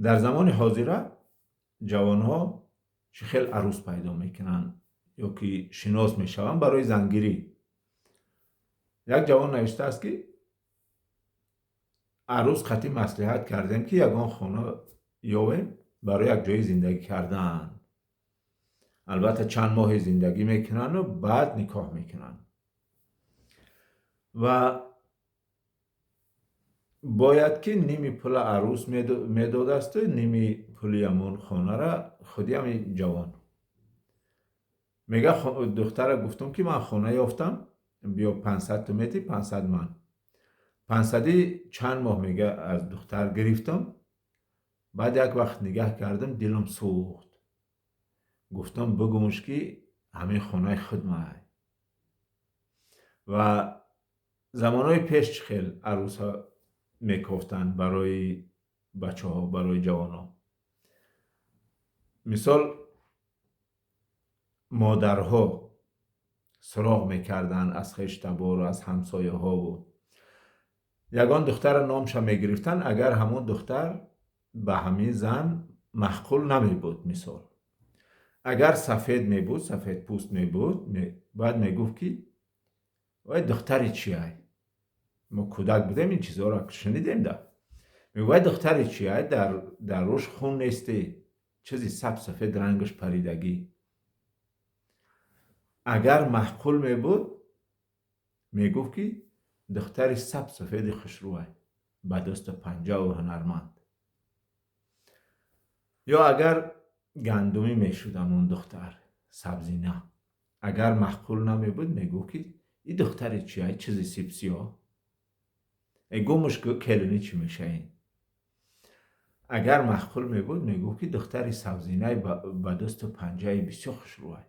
Дар замони ҳозира ҷавонҳо чӣ хел арӯс пайдо мекунанд ё ки шинос мешаванд барои зангирӣ? Як ҷавон навиштааст, ки арӯс қатъи маслиҳат кардем, ки ягон хона ёвем барои якҷоя зиндагӣ кардан. Албатта, чанд моҳе зиндагӣ мекунанду баъд никоҳ мекунанд ва бояд ки ними пула арӯс медодасту ними пули ҳамон хонара худи ҳамин ҷавон. Мега, духтара гуфтум, ки ман хона ёфтам, биё, 500 ту мети, 500 ман. 500-и чанд моҳ, мега, аз духтар гирифтам. Баъд як вақт нигаҳ кардам, дилам сӯхт. Гуфтам, бигӯмш, ки ҳамин хонаи худмай. Ва замонҳои пеш чӣ хел арӯса мекофтанд барои бачаҳо, барои ҷавонон? Мисол, модарҳо суроғ мекарданд аз хештабору аз ҳамсояҳову ягон духтара номша мегирифтанд. Агар ҳамон духтар ба ҳамин зан маъқул намебуд, мисол, агар сафед мебуд, сафедпӯст мебуд, баъд мегуфт, ки вай духтари чиай? Мо кӯдак будем, ин чизҳоро шунидем да. Мегӯ, вай духтари чиай, дар рӯш хун несте, чизи саб сафед рангаш паридагӣ. Агар маъқул мебуд, мегуфт, ки духтари саб сафеди хушрӯай, ба дасту панҷаву ҳунарманд. Ё агар гандумӣ мешуд ҳамон духтар, сабзина, агар маъқул намебуд, мегуфт, ки и духтари чиай, чизи сипсиёҳ, э, гумш ку, келини чӣ мешаин? Агар маъқул мебуд, мегуфт, ки духтари сабзинаи ба дасту панҷаи бисёр хушрӯай.